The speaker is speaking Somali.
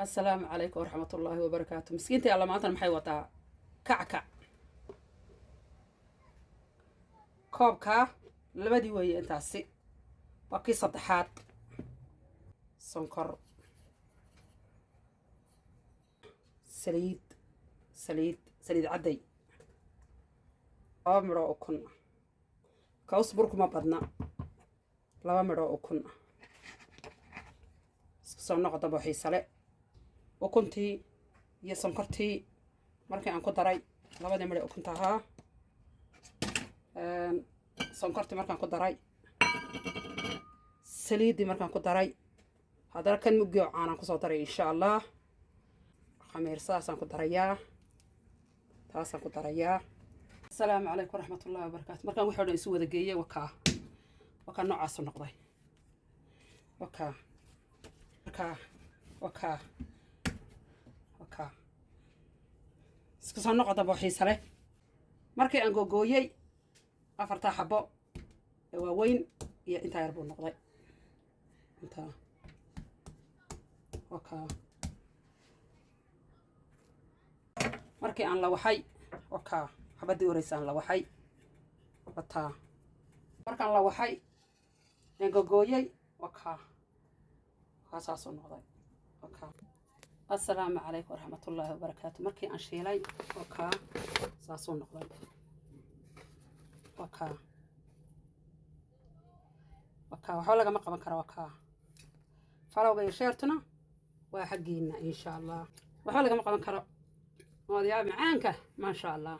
Asalaamu calaykum waraxmatullaahi wabarakaatu. Miskiintii alla maantana maxay wadaa? Kackac koobkaa labadii weeye, intaasi waa kii saddexaad. Sonkor, saliid, saliid, saliid cadday, 2 midhoo ukun ah. Kaws burkuma badna, 2 midhoo ukun ah. Isku soo noqo dambe xiisale. Ukuntii iyo sonkortii markii aan ku daray, labadii midho ukunta ahaa, sonkortii markaan ku daray, saliiddii markaan ku daray, haddana kan muggi oo caanaan kusoo daray, insha Allah. Khamiirsadaasaan ku darayaa, taasaan ku darayaa. Asalaamu calaykum waraxmatullahi wabarakaatu. Markaan wixii o dhan isu wada geeyey, wakaa, wakaa noocaasu noqday. Wakaa, wakaa, wakaa, wakaa. Isku soo noqo dambe oo xiisa leh. Markii aan googooyey afartaa xabo ee waaweyn iyo intaa yar buu noqday. Intaa wakaa. Markii aan lawaxay, wakaa xabaddii horeysa aan lawaxay, wataa. Markaan lawaxay aan gogooyey, wakaa, wakaa saasuu noqday, wakaa. Assalaamu calaykum waraxmatullaahi wabarakaatu. Markii aan shiilay, wakaa saasuu noqday, wakaa, wakaa. Waxba lagama qaban kara, wakaa. Followga iyo sharetuna waa xaggiina, insha Allah. Waxba lagama qaban karo. Odayaa macaanka, maasha Allah.